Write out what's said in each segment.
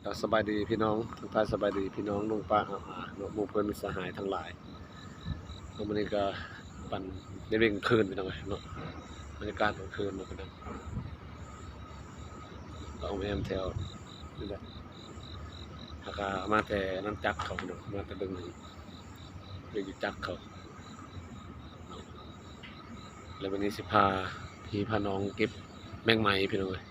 ກໍສະບາຍດີພີ່ນ້ອງ ທັກທາຍສະບາຍດີພີ່ນ້ອງລຸງປ້າອາອາເນາະ ໝູ່ເພື່ອນມິດສະຫາຍທັງຫຼາຍເນາະ. ມື້ນີ້ກໍປັນໃນເວັງຄືນພີ່ນ້ອງເອີຍເນາະ ບັນຍາກາດກາງຄືນເນາະພີ່ນ້ອງ ກໍອ້ອມແອ້ມແຖວນີ້ແຫຼະ. ແລ້ວກໍມາແຕ່ອານາຈັກເຂົາພີ່ນ້ອງ ມາແຕ່ເບິ່ງ ເບິ່ງຢູ່ຈັກເຂົາ. ແລ້ວວັນນີ້ຊິພາພີ່ພານ້ອງເກັບແມງໄມ້ພີ່ນ້ອງເອີຍ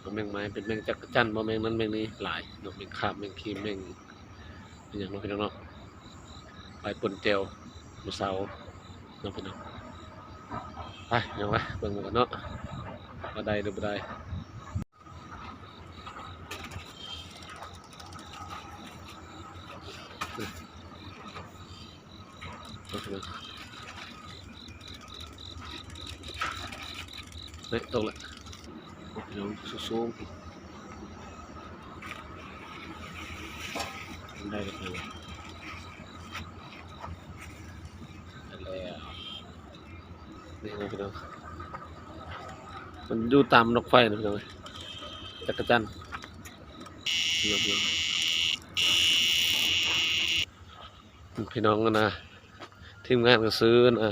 ເອົາແມງໄມ້ ເປັນແມງຈັກກະຈັນບໍ່ ແມງນັ້ນແມງນີ້ຫຼາຍເນາະ ແມງຄາບ ແມງຄີມ ແມງ ແມ່ນຫຍັງເນາະພີ່ນ້ອງເນາະ ໄປປົ່ນແຈ່ວມື້ເຊົ້າເນາະພີ່ນ້ອງ. ໄປພີ່ນ້ອງ ໄປເບິ່ງນຳກັນເນາະ ວ່າໄດ້ຫຼືບໍ່ໄດ້. ເອີຍ ຕົກລະ ພີ່ນ້ອງ ສູງໆ ໄດ້ແລ້ວ ໄດ້ແລ້ວ. ນີ້ເນາະພີ່ນ້ອງ ມັນຢູ່ຕາມດອກໄຟນະພີ່ນ້ອງເອີຍ ຈັກກະຈັນ. ພີ່ນ້ອງນະ ທີມງານກໍຊື້ນະ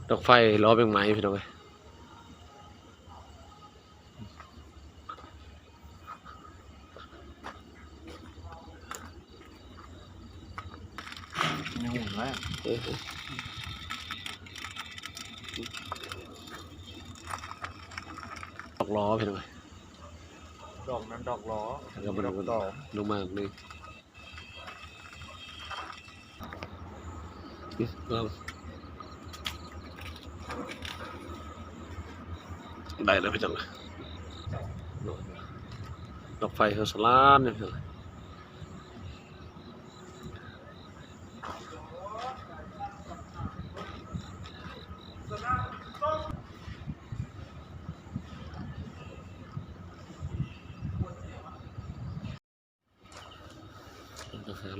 ດອກໄຟລໍ້ແມງໄມ້ພີ່ນ້ອງເອີຍ. ຍັງຫຸ່ນແລ້ວ ເອີ ດອກລໍ້ພີ່ນ້ອງ ດອກນັ້ນດອກລໍ້ ແລ້ວກໍ ດອກຕໍ່ ລົງມານີ້. ອືມ ເອົາ ໄດ້ແລ້ວພີ່ນ້ອງ ດອກໄຟເຮົາສະຫຼານນີ້ພີ່ນ້ອງ.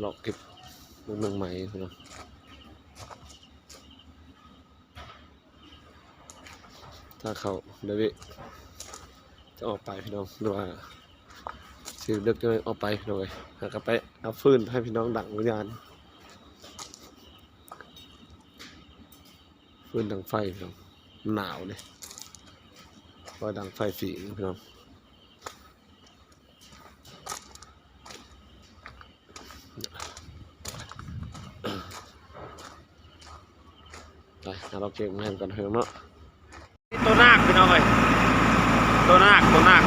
ເລາະເກັບເບິ່ງນາງໄມ້ພີ່ນ້ອງ ຖ້າເຂົ້າໄດ້ເວະ ຈະອອກໄປພີ່ນ້ອງ ຫຼືວ່າຊິເລິກຈັ່ງໃດອອກໄປພີ່ນ້ອງເອີຍ. ຫາກໍໄປເອົາຟືນໃຫ້ພີ່ນ້ອງດັງວິນຍານ ຟືນດັງໄຟພີ່ນ້ອງ ໜາວເດ້ ໄວ້ດັງໄຟຝີພີ່ນ້ອງ. ໄປຫາເລາະເກັບມາໃຫ້ກັນເນາະ. ໂຕນາກພີ່ນ້ອງເອີຍ ໂຕນາກ ໂຕນາກ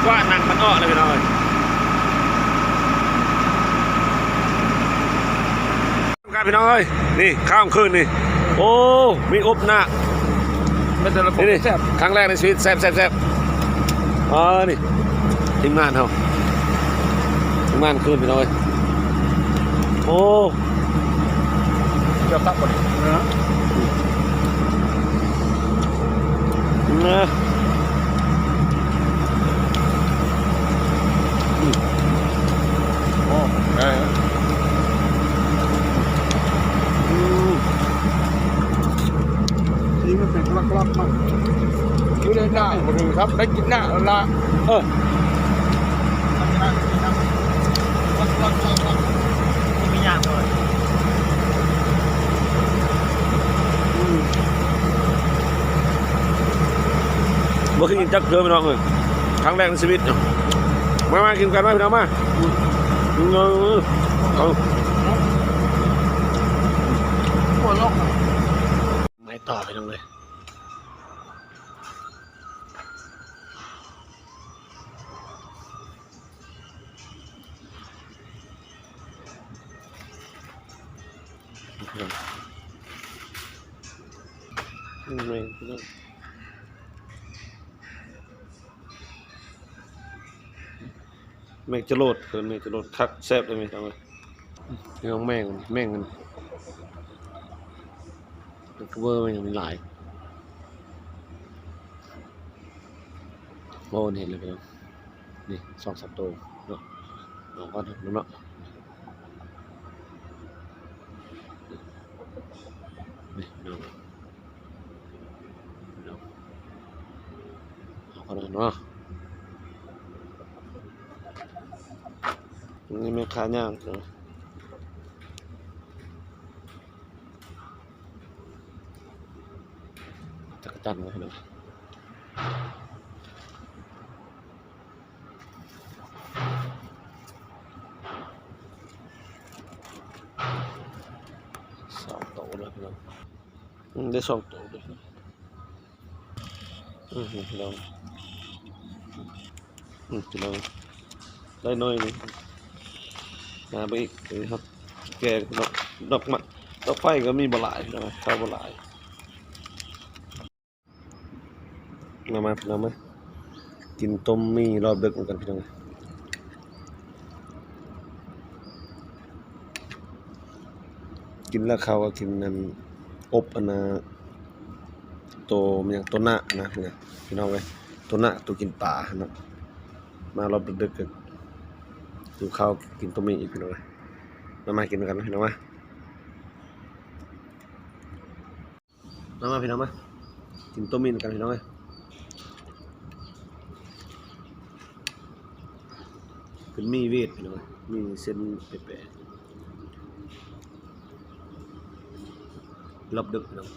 ກວາດໜັງມັນອອກເລີຍພີ່ນ້ອງເອີຍ. ຄັບພີ່ນ້ອງເອີຍ ນີ້ຂ້າມຄືນນີ້ ໂອ້ ມີອົບນາກ ແມ່ນແຕ່ລະຄົນນີ້ ແຊບ ຄັ້ງແລກໃນຊີວິດ ແຊບໆໆ. ອໍ ນີ້ທີມງານເຮົາ ທີມງານຄືນພີ່ນ້ອງເອີຍ ໂອ້ ເກືອບຕັບບໍ່ນີ້ ເອີ ນະ ອືມ ໂອ້ ໄດ້ແລ້ວ ອືມ ສີມັນເປັນລັກໆ ເນາະ ຢູ່ໃນໜ້າບໍ່ຖືກຄັບ ໄດ້ກິນໜ້າແລ້ວລະ ເອີ. ບໍ່ເຄີຍກິນຈັກເທື່ອພີ່ນ້ອງເອີຍ ຄັ້ງແລກໃນຊີວິດ. ມາ ມາກິນກັນມາພີ່ນ້ອງມາ ເອີ ເອົາ ໄມ້ຕໍ່ພີ່ນ້ອງເອີຍ. ແມງພີ່ນ້ອງ ແມງຈະໂລດ ເອີ້ນແມງຈະໂລດ ຄັກ ແຊບເດ້ແມ່ນຫຍັງເວີຍ ພີ່ນ້ອງ ແມງ ແມງອັນ ເວີ ແມງຫຍັງມັນຫຼາຍ ໂອ້ ນີ້ເຫັນແລ້ວພີ່ນ້ອງ ນີ້ສອງສາມໂຕເນາະ ເອົາກ່ອນເນາະ. ແມ່ຄ້າຍ່າງ ຈັກກະຈັນເນາະ ສອງໂຕແລ້ວພີ່ນ້ອງ ອືມ ໄດ້ສອງໂຕເດ້ ອືມ ພີ່ນ້ອງ ອືມ ພີ່ນ້ອງ ໄດ້ໜ້ອຍໜຶ່ງ ຫາໄປອີກ ເອີ ເຮົາແກງເນາະ ດອກມະ ດອກໄຟກໍມີບໍ່ຫຼາຍ ພີ່ນ້ອງ ເຂົ້າບໍ່ຫຼາຍ. ມາ ມາ ພີ່ນ້ອງ ມາ ກິນຕົ້ມໝີ່ລອບດຶກນຳກັນ ພີ່ນ້ອງ ກິນແລ້ວເຂົ້າກໍກິນອັນ ອົບອັນນ່າ ໂຕ ຫຍັງ ໂຕນານະ ພີ່ນ້ອງເອີຍ ໂຕນາ ໂຕກິນປາຫັ້ນນະ ມາລອບດຶກໆ ກໍຫິວເຂົ້າ ກິນຕົ້ມໝີ່ອີກ ພີ່ນ້ອງເອີຍ ມາ ມາ ກິນນຳກັນ ພີ່ນ້ອງ ມາ. ມາ ມາ ພີ່ນ້ອງ ມາ ກິນຕົ້ມໝີ່ນຳກັນ ພີ່ນ້ອງເອີຍ ເປັນໝີ່ເວດ ພີ່ນ້ອງເອີຍ ໝີ່ເສັ້ນແປະໆ ລອບດຶກ ພີ່ນ້ອງ.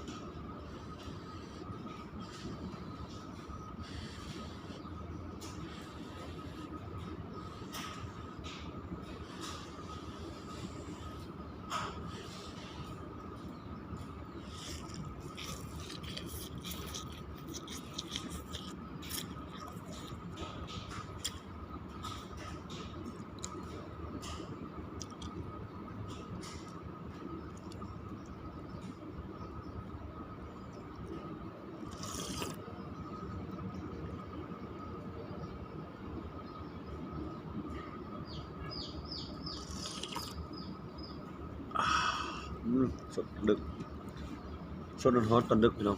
ອືມ ສົດດຶກ ສົດຮ້ອນໆ ຕອນດຶກ ພີ່ນ້ອງ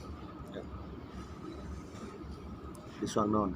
ຊິຊ່ວງນອນ.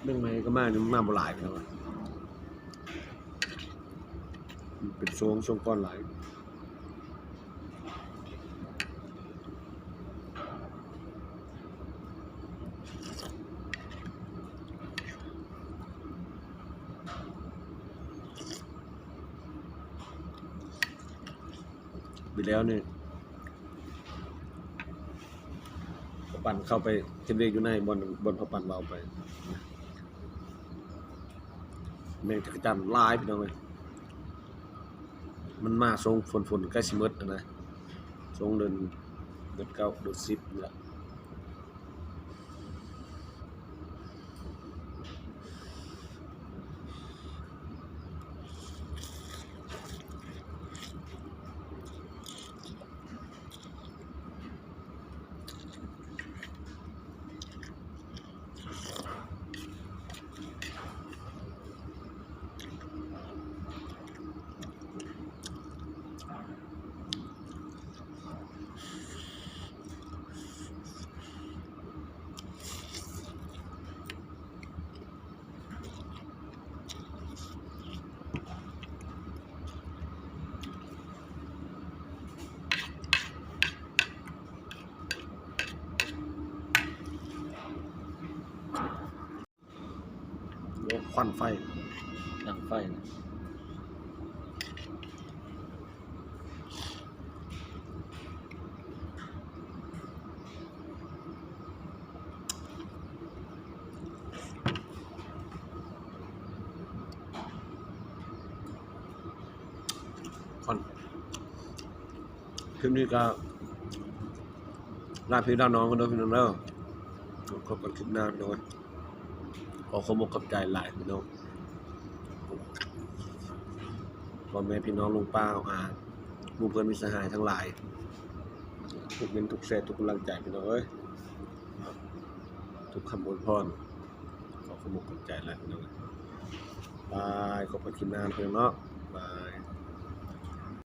ເລື່ອງໃໝ່ກໍມາ ມາບໍ່ຫຼາຍ ເປັນຊ່ວງ ຊ່ວງກ່ອນຫຼາຍ. ໄປແລ້ວນີ້ ເຂົາປັ່ນເຂົ້າໄປເຮັດວຽກຢູ່ໃນບ່ອນ ບ່ອນເຂົາປັ່ນເວົ້າໄປ ແມງຈັກກະຈັນຫຼາຍ ພີ່ນ້ອງເອີຍ. ມັນມາຊ່ວງຝົນ ຝົນໃກ້ຊິໝົດຫັ້ນນະ ຊ່ວງເດືອນ ເດືອນເກົ້າ ເດືອນສິບນີ້ແຫຼະ. ອ ປັ່ນໄຟ ດັງໄຟນະ. ຄລິບນີ້ກໍລາພີ່ລານ້ອງກັນເດີພີ່ນ້ອງເດີ ພົບກັນຄລິບໜ້າພີ່ນ້ອງເອີຍ. ຂໍຂອບອົກຂອບໃຈຫຼາຍພີ່ນ້ອງ ພໍ່ແມ່ພີ່ນ້ອງລຸງປ້າອາ ໝູ່ເພື່ອນມິດສະຫາຍທັງຫຼາຍ ທຸກເມັນທຸກແຊທຸກກຳລັງໃຈພີ່ນ້ອງເອີຍ ທຸກຄຳອວຍພອນ ຂໍຂອບອົກຂອບໃຈຫຼາຍພີ່ນ້ອງເອີຍ. ບາຍ ພົບກັນຄລິບໜ້າພີ່ນ້ອງເນາະ ບາຍ.